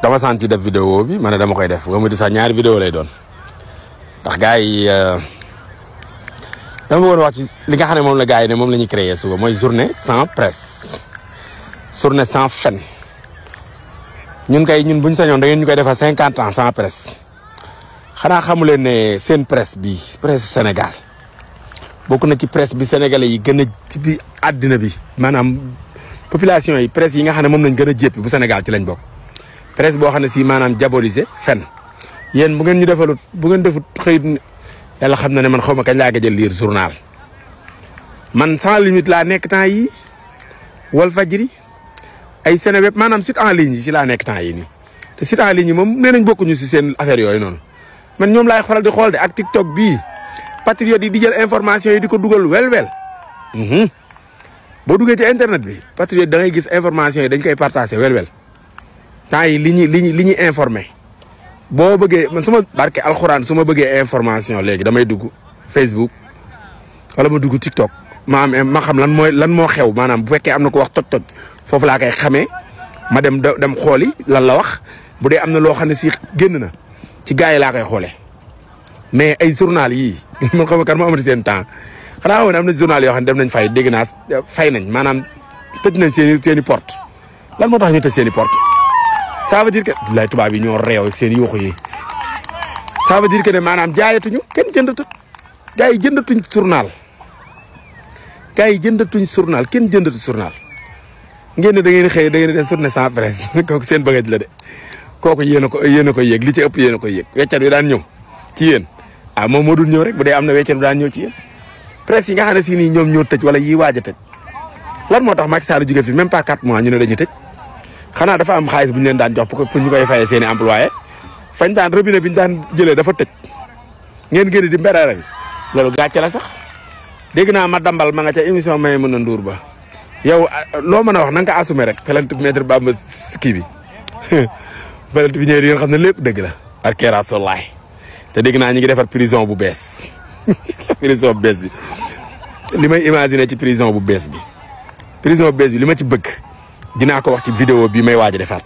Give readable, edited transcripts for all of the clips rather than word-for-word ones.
dama sant ci def vidéo bi ma ne dama koy def ba mu di sax ñaari vidéo lay doon ndax gars yi dama bëggoon wax ci li nga xam ne moom la gars yi ne moom la ñuy créer suba mooy journée sans presse journée sans fen ñun buñ sañoon da ngeen ñu koy defal 50 ans sans presse xanaa xamu leen ne seen presse bi presse Sénégal bokk na ci presse bi sénégalais yi gën a ci bi àddina bi maanaam population yi presse yi nga xam ne moom lañ gën a jéppi bu Sénégal ci lañ bokk presse boo xam ne si maanaam diaboliser fen yéen bu ngeen ñu defalut bu ngeen defut xëyit yàlla xam na ne man xaw ma kañ laa gëj a lire journal man sans limite laa nekk temps yi Walfadjri ay Seneweb maanaam site en ligne yi ci laa nekk temps yi nii te site en ligne yi moom nee nañ bokkuñu si seen affaire yooyu noonu man ñoom laay xool di xool de ak TikTok bii patriote yi di jël information yi di ko dugal wel boo duggee ci internet bi patriote da ngay gis information yi dañ koy partagé wel temps yi li ñuy informé boo bëggee man su ma barke alxuraan su ma bëggee information léegi damay dugg Facebook wala ma dugg TikTok ma xam lan moo xew maanaam bu fekkee am na ko wax toj foofu laa koy xamee ma dem xooli lan la wax bu dee am na loo xam ne si génn na ci gars yi laa koy xoolee mais ay journal yii man xam nga kan moo amati seen temps xanaa woon am na journal yoo xam ne dem nañ fay dégg naa fay nañ maanaam tëj nañ seen i porte lan moo tax ñu tëj seen i porte ça veut dire que lay tubaab yi ñoo réew ak seen yuuxu yi ça veut dire que ne maanaam jaayatuñu kenn jëndatut gars yi jëndatuñ journal kenn jëndatu journal ngeen ne da ngeen xëy da ngeen def journée sans presse kooku seen bëgg la de kooku yéen a koy yëg li ci ëpp yéen a koy yëg weccat bi daan ñëw ci yéen moom moo dul ñëw rek bu dee am na weccat bi daan ñëw ci yéen presse yi nga xam ne si nii ñoom ñoo tëj wala yi waaj a tëj lan moo tax Macky Sall jóge fi même pas 4 mois ñu ne dañuy tëj xanaa dafa am xaalis bu ñu leen daan jox pour ñu koy fayee seen i employé fañ daan robinet bi ñu daan jëlee dafa tëj ngeen génn di mbéraara bi loolu gàcce la sax dégg naa ma dambal ma nga ca émission may mën a nduur ba yow loo mën a wax na nga ko assumé rek pelante maître Bamba kii bi pelante bi ñëwee di ngeen xam ne lépp dëgg la ak rasulaay te dégg naa ñu ngi defar prison bu bees prison bu bees bi li may imaginer ci prison bu bees bi li ma ci bëgg dinaa ko wax ci vidéo bii may waaj a defaat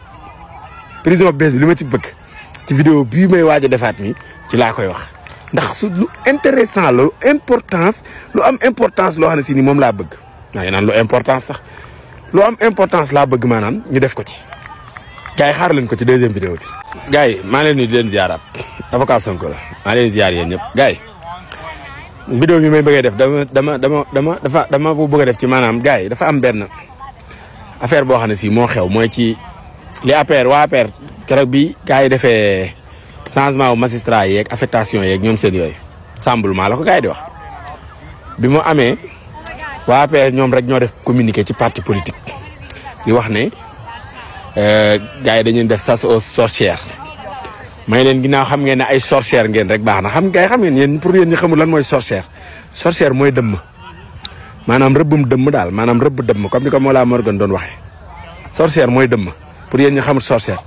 prison bu bees bi li ma ci bëgg ci vidéo bii may waaj a defaat nii ci laa koy wax ndax su lu intéressant la lu am importance loo xam ne si ni moom laa bëgg naa naan lu importance sax lu am importance laa bëgg maanaam ñu def ko ci gars yi xaar leen ko ci deuxième vidéo bi. gars yi maa leen di leen ziaraat avocat Sonko la maa leen ziar yéen ñëpp gars yi vidéo bi may bëggee def dama bëgg a def ci maanaam gars yi dafa am benn affaire boo xam ne si moo xew mooy ci li waa APR keroog bi gars yi defee changement wu magistrat yeeg affectation yeeg ñoom seen yooyu semblement la ko gars yi di wax bi mu amee waa APR ñoom rek ñoo def communiqué ci parti politique di wax ne gars yi dañuy def chasse aux sorcières may leen ginnaaw xam ngeen ne ay sorcières ngeen rek baax na xam gars yi xam ngeen yéen pour yéen ñi xamul lan mooy sorcière mooy dëmm maanaam rëbbum dëmm daal maanaam rëbb dëmm comme ni ko Mollah Morgun doon waxee sorcière mooy dëmm pour yéen ñi xamul sorcière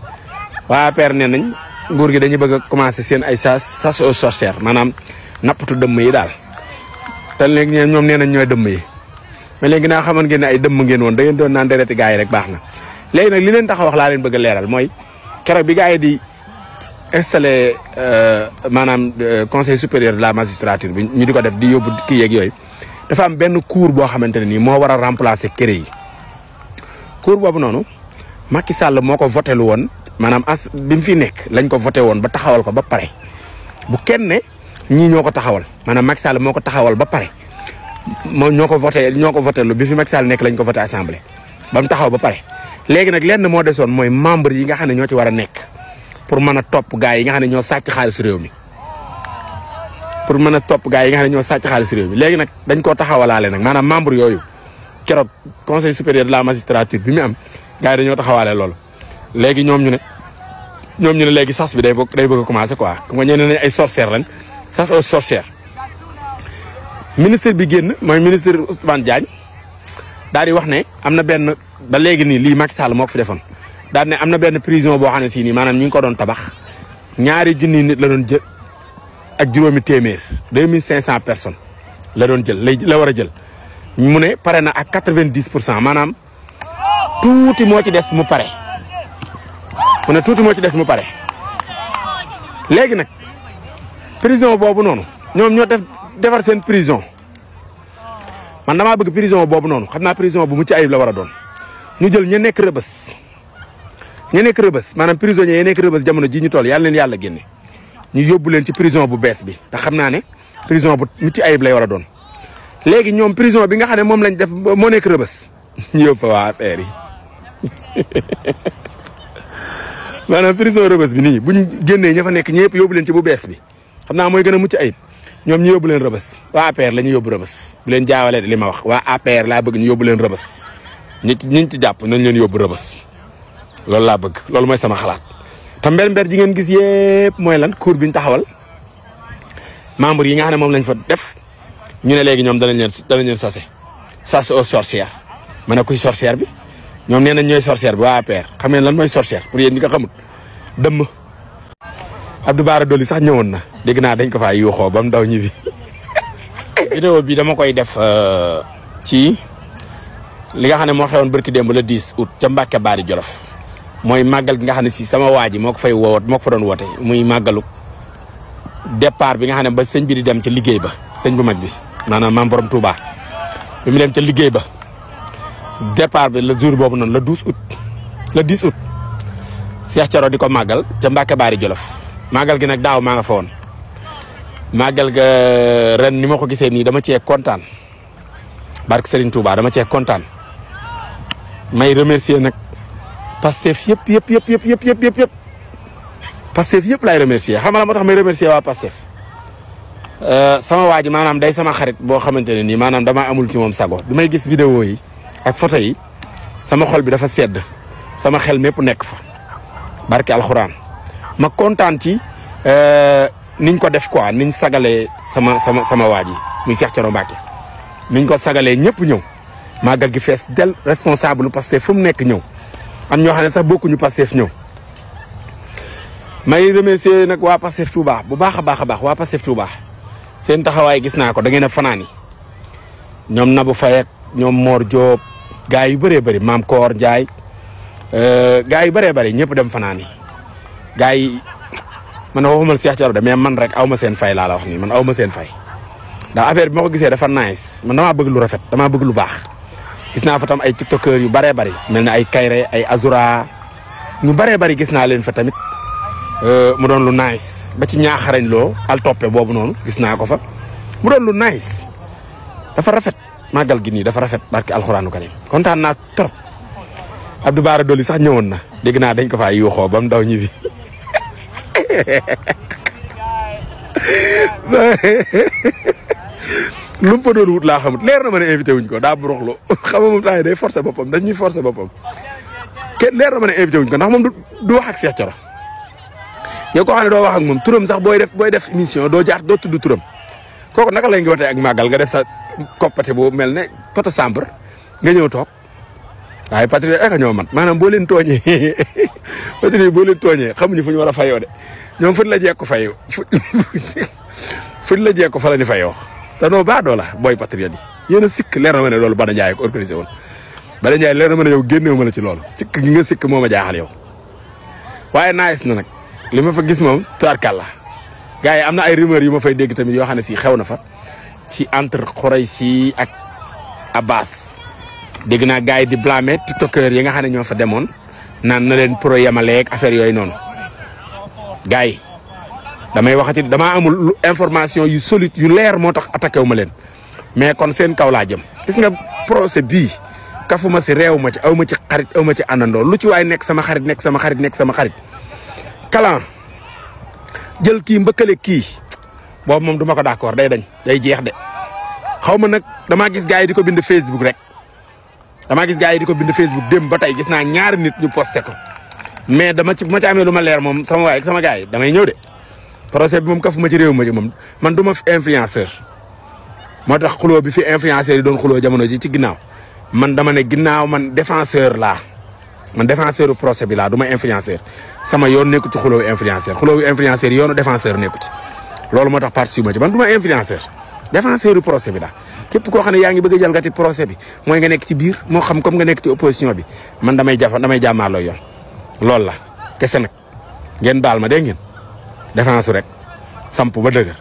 waa APR nee nañ nguur gi dañuy bëgg a commencé seen ay chasse aux sorcières maanaam nappatu dëmm yi daal te léegi ñoom nee nañ ñooy dëmm yi mais léegi naa xamoon ngeen ne ay dëmm ngeen woon da ngeen doon naan dereti gars yi rek baax na léegi nag li leen tax a wax laa leen bëgg a leeral mooy keroog bi gars yi di installé maanaam conseil supérieur de la magistrature bi ñu di ko def di yóbbu kii yeeg yooyu dafa am benn cour boo xamante ne nii moo war a remplacer kër yi cour boobu noonu Macky Sall moo ko voté lu woon maanaam bi mu fi nekk lañ ko voté woon ba taxawal ko ba pare bu kenn ne ñii ñoo ko taxawal maanaam Macky Sall moo ko taxawal ba pare ñoo ko voté lu bi fi Macky Sall nekk lañ ko voté assemblée ba mu taxaw ba pare léegi nag lenn moo desoon mooy membre yi nga xam ne ñoo ci war a nekk pour mën a topp gars yi nga xam ne ñoo sàcc xaalis réew mi léegi nag dañ koo taxawalaale nag maanaam membre yooyu keroog conseil supérieur de la magistrature bi mu am gars yi dañoo taxawaale loolu léegi ñoom ñu ne léegi sas bi day bëgg a commencé quoi nga ñeneen nañ ay sorcières lañ chasse aux sorcières ministre bi génn mooy ministre Ousmane Diagne daal di wax ne am na benn ba léegi nii lii Macky Sall moo ko fi defoon daal ne am na benn prison boo xam ne si nii maanaam ñi ngi ko doon tabax 2 junni nit la doon jël ak juróomi téeméer 2500 personnes la doon jël la war a jël mu ne pare na ak 90% maanaam tuuti moo ci des mu pare mu ne tuuti moo ci des mu pare léegi nag prison boobu noonu ñoom ñoo defar seen prison man damaa bëgg prison boobu noonu xam naa prison bu mucc ayib la war a doon ñu jël ña nekk rëbës maanaam prisonniers yi nekk rëbës jamono ji ñu toll yàlla leen yàlla génne ñu yóbbu leen ci prison bu bees bi ndax xam naa ne prison bu mucc ayib lay war a doon léegi ñoom prison bi nga xam ne moom lañ def moo nekk rëbës ñu yóbbu fa waa affaire yi maanaam prison rëbës bi nii buñ génnee ña fa nekk ñëpp yóbbu leen ci bu bees bi xam naa mooy gën a mucc ayib ñoom ñu yóbbu leen rëbës waa APR la ñu yóbbu rëbës bu leen jaawalee li ma wax waa APR laa bëgg ñu yóbbu leen rëbës ñi ci jàpp nañ leen yóbbu rëbës loolu laa bëgg loolu mooy sama xalaat te mbel ji ngeen gis yëpp mooy lan cour bi ñu taxawal membre yi nga xam ne moom lañ fa def ñu ne léegi ñoom danañ leen chasse aux sorcières ma ne kuy sorcière bi ñoom nee nañ ñooy sorcière bi waa APR xam ngeen lan mooy sorcière pour yéen ñi ko xamut dëmm Abdou Bara Dolly sax ñëwoon na dégg naa dañ ko faa yuuxoo ba mu daw ñibbi. vidéo bi dama koy def ci li nga xam ne moo xewoon barki démb le 10 août ca Mbacke Bari Jolof mooy màggal gi nga xam ne si sama waa ji moo ko fa doon woote muy màggalu départ bi nga xam ne ba sëñ bi di dem ca liggéey ba sëñ bu mag bi maanaam maam borom Touba bi mu dem ca liggéey ba départ bi le jour boobu noonu le 12 août le 10 août Cheikh Thioro di ko màggal ca Mbacke Bari Jolof màggal gi nag daaw maa nga fa woon màggal ga ren ni ma ko gisee nii dama cee kontaan barke Serigne Touba dama cee kontaan may remercier nag Pastef yëpp Pastef yëpp laay remercier xam nga la moo tax may remercier waa Pastef sama waa ji maanaam day sama xarit boo xamante ne nii maanaam damaa amul ci moom sago bi may gis vidéo yi ak photo yi sama xol bi dafa sedd sama xel mépp nekk fa barke alxuraan ma kontaan ci niñ ko def quoi niñ sagalee sama waa ji muy Cheikh Thioro Mbacké niñ ko sagalee ñëpp ñëw màggal gi fees del responsable Pastef fu mu nekk ñëw am ñoo xam ne sax bokkuñu Pastef ñëw may remercier nag waa Pastef Touba bu baax a baax waa Pastef Touba seen taxawaay gis naa ko da ngeen a fanaan yi ñoom Nabou Faye ak ñoom Mor Diop gaa yu bëree bëri Maam Koor Ndiaye gaa yu bëree bëri ñëpp dem fanaan yi gaa yi man waxumal Cheikh Thioro de mais man rek aw ma seen fay laa la wax nii man aw ma seen fay ndax affaire bi ma ko gisee dafa nice man damaa bëgg lu rafet damaa bëgg lu baax gis naa fa tam ay tiktokeur yu bëree bëri mel na ay Kayre ay Azura ñu bëree bëri gis naa leen fa tamit mu doon lu nice ba ci ñaaxarañ loo al toppe boobu noonu gis naa ko fa mu doon lu nice dafa rafet màggal gi nii dafa rafet barki alxuraanu karim kontaan naa trop Abdou Bara Dolly sax ñëwoon na dégg naa dañ ko faa yuuxoo ba mu daw ñibbi lu mu fa doon wut laa xamut leer na ma ne invité wuñ ko daa buroxlu xam nga moom temps day forcer boppam dañ ñuy forcer boppam kenn leer na ma ne invité wuñ ko ndax moom du wax ak Cheikh Thioro yow koo xam ne doo wax ak moom turam sax booy def émission doo tudd turam kooku naka lay ngi watee ak màggal nga def sa koppate bu mel ne poto chambre nga ñëw toog waaye patriote ak ñoo mat maanaam boo leen tooñee patriote boo leen tooñee xamuñu fu ñu war a fayoo de ñoom fuñ la jekko fayoo fuñ la jekko fa la ni fayoo te noo baadoo la booy patriote yi yéen a sikk leer na ma ne loolu Bada Ndiaye ko organisé woon Bada Ndiaye leer na ma ne yow génnewu ma la ci loolu sikk gi nga sikk moo ma jaaxal yow waaye nice na nag li ma fa gis moom tubaarkàlla gars yi am na ay rumeur yu ma fay dégg tamit yoo xam ne si xew na fa ci entre Khoureychi ak Abbas dégg naa gars yi di blâmer tiktokeur yi nga xam ne ñoo fa demoon naan na leen pro yamaleeg affaire yooyu noonu gars yi damay waxati damaa amul information yu solide yu leer moo tax attaqué wu ma leen mais kon seen kaw laa jëm gis nga procès bii kafuma si réew ma ci aw ma ci xarit aw ma ci àndandoo lu ci waay nekk sama xarit kalan jël kii mbëkkale kii boobu moom du ma ko d'accord day jeex de xaw ma nag damaa gis gars yi di ko bind Facebook rek démb ba tey gis naa ñaari nit ñu posté ko mais ma ci amee lu ma leer moom sama gars yi damay ñëw de procès bi moom kafuma ci réew ma ci moom man du ma fi influenceur moo tax xuloo bi fi influenceur yi doon xuloo jamono ji ci ginnaaw man dama ne ginnaaw man défenseur laa man défenseur procès bi laa du ma influenceur sama yoon nekku ci xuloo influenceur yoonu défenseur nekku ci loolu moo tax participer ma ci man du ma influenceur défenseur procès bi laa képp koo xam ne yaa ngi bëgg a jalgati procès bi mooy nga nekk ci biir moo xam comme nga nekk ci opposition bi man damay jàmmaarloo yoon loolu la kese nag ngeen baal ma dégg ngeen défense rek samp ba dëgër